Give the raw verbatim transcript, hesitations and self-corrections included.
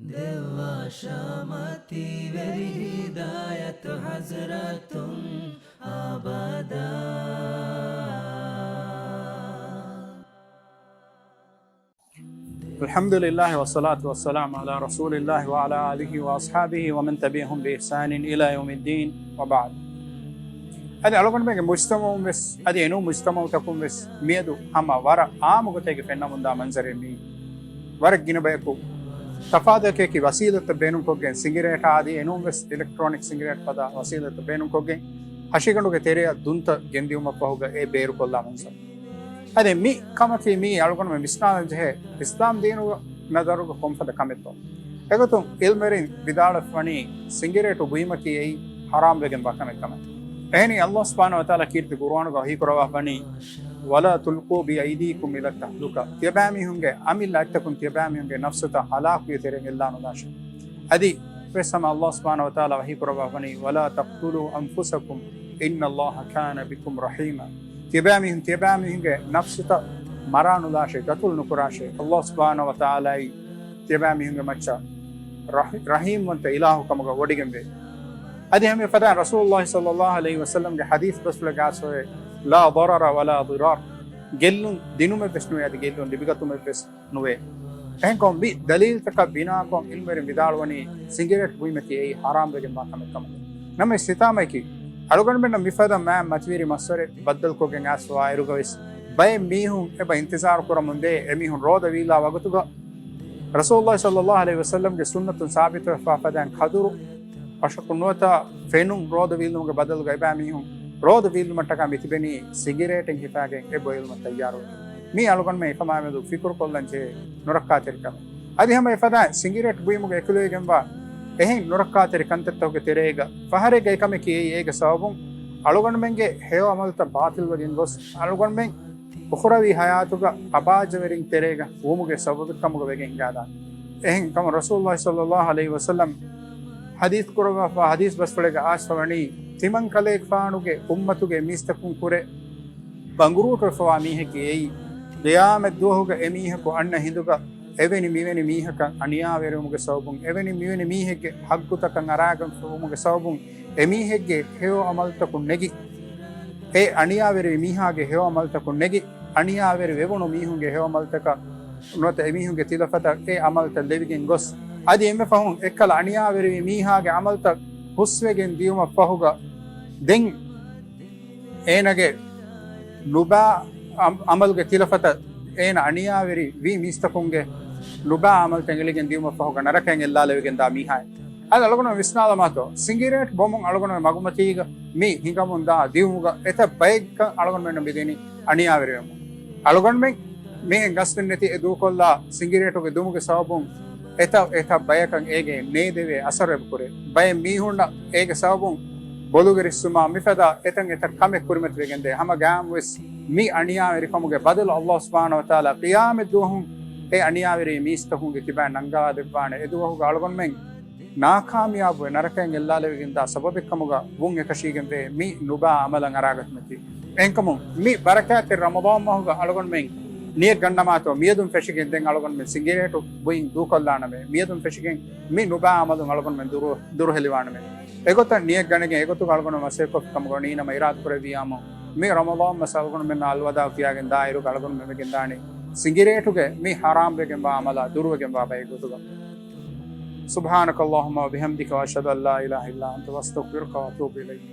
ދެއްވާށާ މަތިވެރި ހިދާޔަތު ޙަޟްރަތުން އަބަދާ. الحمد لله والصلاة والسلام على رسول الله وعلى آله وأصحابه ومن تبعهم بإحسان إلى يوم الدين وبعد. އަދި އަޅުގަނޑުމެންގެ މުޖްތަމަޢުން ވެސް، އަދި އެނޫން މުޖްތަމަޢުތަކުން ވެސް މިއަދު ހަމަ ވަރަށް ޢާއްމު ގޮތެއްގެ ފެންނަމުންދާ މަންޒަރެއް މީ. ވަރަށް ގިނަ ބަޔަކު ތަފާތު އެކި ވަސީލަތްތައް ބޭނުންކޮށްގެން، ސިނގިރޭޓާ އަދި އެނޫން ވެސް އިލެކްޓްރޯނިކް ސިނގިރޭޓް ފަދަ ވަސީލަތްތައް ބޭނުންކޮށްގެން، ހަށިގަނޑުގެ ތެރެއަށް ދުންތައް ގެންދިއުމަށްފަހުގަ އެ ބޭރުކޮށްލާ މަންޒަރު. އަދި މި ކަމަކީ މީ އަޅުގަނޑުމެން ވިސްނާލަން ޖެހޭ އިސްލާމް ދީނުގެ ނަޒަރުގަ ކޮންފަދަ ކަމެއްތޯ؟ އެގޮތުން ޢިލްމުވެރިން ވިދާޅުވެފަވަނީ ސިނގިރޭޓު ބުއިމަކީ އެއީ ޙަރާމްވެގެންވާ ކަމެއް ކަމަށް. އެހެނީ، ﷲ ސުބްޙާނަހޫ ވަތަޢާލާ ކީރިތި ޤުރުއާނުގަ ވަޙީކުރައްވާފަވަނީ، "ولا تلقوا بأيديكم إلى التهلكة." ތިޔަބައިމީހުންގެ އަމިއްލަ އަތްތަކުން ތިޔަބައިމީހުންގެ ނަފްސުތައް ހަލާކުގެ ތެރެއިން އެއްލާނުލާށޭ. އަދި ވެސް ހަމަ ﷲ ސުބްޙާނަހޫ ވަތަޢާލާ ވަޙީކުރައްވާފަވަނީ، "ولا تقتلوا أنفسكم إن الله كان بكم رحيما." ތިޔަބައިމީހުން ތިޔަބައިމީހުންގެ ނަފްސުތައް މަރާނުލާށޭ، ޤަތުލު ނުކުރާށޭ. ﷲ ސުބްޙާނަހޫ ވަތަޢާލާއީ ތިޔަބައިމީހުންގެ މައްޗަށް ރަޙީ-، ރަޙީމްވަންތަ އިލާހު ކަމުގަ ވޮޑިގެންވޭ. އަދި ހަމަ އެފަދައިން ރަސޫލުﷲ ޞައްލައްލާހު ޢަލައިހި ވަސައްލަމްގެ ޙަދީޘް ބަސްފުޅެއްގަ އައިސްފަވޭ، "لا ضرر ولا ضرار." ގެއްލުން ދިނުމެއްވެސް ނުވޭ، އަދި ގެއްލުން ލިބިގަތުމެއްވެސް ނުވޭ. އެހެންކޮށް މި ދަލީލްތަކަށް ބިނާކޮށް ޢިލްމުވެރިން ވިދާޅުވަނީ ސިނގިރޭޓް ބުއިމަކީ އެއީ ޙަރާމްވެގެންވާ ކަމެއް ކަމަށް. ނަމަވެސް ހިތާމައަކީ، އަޅުގަނޑުމެންނަށް މިފަދަ މާތް މަތިވެރި މައްސަރެއް ބައްދަލުކޮށްގެން އައިސްފަވާއިރުގަވެސް، ބައެއް މީހުން އެބަ އިންތިޒާރު ކުރަމުންދޭ، އެމީހުން ރޯދަ ވީއްލާ ވަގުތުގަ ރަސޫލުﷲ ޞައްލައްލާހު ޢަލައިހި ވަސައްލަމްގެ ސުންނަތުން ސާބިތުވެފަ ފަދައިން ކަދުރު މަށަކުން ނުވަތަ ފެނުން ރޯދަ ވީއްލުމުގެ ބަދަލުގަ އެބައިމީހުން ރޯދަ ވީއްލުމަށްޓަކާ މިތިބެނީ ސިނގިރޭޓެއް ހިފާގެން އެ ބޮއެލުމަށް ތައްޔާރުވެ. މީ އަޅުގަނޑުމެން އެކަމާމެދު ފިކުރުކޮށްލަން ޖެހޭ ނުރައްކާތެރި ކަމެއް. އަދި ހަމަ އެފަދައިން ސިނގިރޭޓް ބުއިމުގަ އެކުލެވިގެންވާ އެހެން ނުރައްކާތެރި ކަންތައްތަކުގެ ތެރޭގަ ފަހަރެއްގަ އެކަމަކީ އެއީ އޭގެ ސަބަބުން އަޅުގަނޑުމެންގެ ހެޔޮ އަމަލުތައް ބާޠިލްވެގެން ގޮސް، އަޅުގަނޑުމެން އުޚުރަވީ ޙަޔާތުގަ އަބާއްޖަވެރިން ތެރޭގަ ވުމުގެ ސަބަބެއްކަމުގަ ވެގެން ހިނގާދާނެ. އެހެން ކަމަށް ރަސޫލުﷲ ޞައްލައްލާހު ޢަލައިހި ވަސައްލަމް ޙަދީޘް ކުރައްވާފަ ޙަދީޘް ބަސްފުޅެއްގަ އައިސްފަވަނީ، ތިމަން ކަލޭގެފާނުގެ އުއްމަތުގެ މީސްތަކުން ކުރެ ބަނގުރޫޓުވެފަވާ މީހަކީ އެއީ، ޤިޔާމަތް ދުވަހުގަ އެމީހަކު އަންނަ ހިނދުގަ އެވެނި މިވެނި މީހަކަށް އަނިޔާވެރިވުމުގެ ސަބަބުން، އެވެނި މިވެނި މީހެއްގެ ޙައްޤުތަކަށް އަރާގަންފަވުމުގެ ސަބަބުން، އެމީހެއްގެ ހެޔޮ އަމަލުތަކުން ނެގި، އެ އަނިޔާވެރި މީހާގެ ހެޔޮ އަމަލުތަކުން ނެގި، އަނިޔާވެރި ވެވުނު މީހުންގެ ހެޔޮ އަމަލުތަކަށް ނުވަތަ އެމީހުންގެ ތިލަފަތަށް އެ އަމަލުތައް ލެވިގެން ގޮސް، އަދި އެންމެ ފަހުން އެއްކަލަ އަނިޔާވެރިވި މީހާގެ އަމަލުތައް ހުސްވެގެން ދިޔުމަށް ފަހުގަ ދެން އޭނަގެ ނުބާ އަމް-، އަމަލުގެ ތިލަފަތަށް އޭނަ އަނިޔާވެރި ވީ މީސްތަކުންގެ ނުބާ އަމަލުތައް އެޅިގެން ދިޔުމަށް ފަހުގަ ނަރަކައިން އެއްލާލެވިގެން ދާ މީހާއެއް. އަދި އަޅުގަނޑު ވިސްނާލަމާތޯ، ސިނގިރޭޓް ބޮމުން އަޅުގަނޑު މަގުމަތީގަ މި ހިނގަމުން ދާ ދިއުމުގަ އެތައް ބައެއްކަން އަޅުގަނޑުމެންނަށް މިދެނީ އަނިޔާވެރިވެމުން. އަޅުގަނޑުމެން މިހެން ގަސްތުން ނެތި އެ ދޫކޮށްލާ ސިނގިރޭޓުގެ ދުމުގެ ސަބަބުން އެތައް، އެތައް ބަޔަކަށް އޭގެ ނޭދެވޭ އަސަރު އެބަ ކުރޭ. ބައެއް މީހުންނަށް އޭގެ ސަބަބުން ބޮލުގެ ރިއްސުމާ މިފަދަ އެތައް އެތައް ކަމެއް ކުރިމަތިވެގެންދޭ. ހަމަ ގާމްވެސް މި އަނިޔާވެރިކަމުގެ ބަދަލު ﷲ ސުބްޙާނަހޫ ވަތަޢާލާ ޤިޔާމަތް ދުވަހު އެ އަނިޔާވެރި މީސްތަކުންގެ ކިބައިން ނަންގަވާދެއްވާނެ. އެ ދުވަހުގަ އަޅުގަނޑުމެން ނާކާމިޔާބުވެ ނަރަކައިން އެއްލާލެވިގެންދާ ސަބަބެއްކަމުގަ ވުން އެކަށީގެންވޭ މި ނުބާ އަމަލަށް އަރާގަތުމަކީ. އެހެންކަމުން މި ބަރަކާތްތެރި ރަމަޟާން މަހުގަ އަޅުގަނޑުމެން ނިޔަތް ގަންނަމާތޯ، މިއަދުން ފެށިގެން ދެން އަޅުގަނޑުމެން ސިނގިރޭޓު ބުއިން ދޫކޮށްލާނަމޭ، މިއަދުން ފެށިގެން މި ނުބާ އަމަލުން އަޅުގަނޑުމެން ދުރު-، ދުރުހެލިވާނަމޭ. އެގޮތަށް ނިޔަތް ގަނެގެން އެގޮތުގަ އަޅުގަނޑުމެން މަސައްކަތް ކޮށްފިކަމުގަ ނީނަމަ އިރާދަކުރެއްވިޔާމު، މި ރަމަޟާން މަސް އަޅުގަނޑުމެންނާ އަލްވަދާޢު ކިޔާގެން ދާއިރުގަ އަޅުގަނޑުމެން ވެގެންދާނީ ސިނގިރޭޓުގެ މި ޙަރާމްވެގެންވާ އަމަލާ ދުރުވެގެންވާ ބައެއް ގޮތުގަ. سبحانك اللهم وبحمدك وأشهد أن لا إله إلا أنت وأستغفرك وأتوب إليك.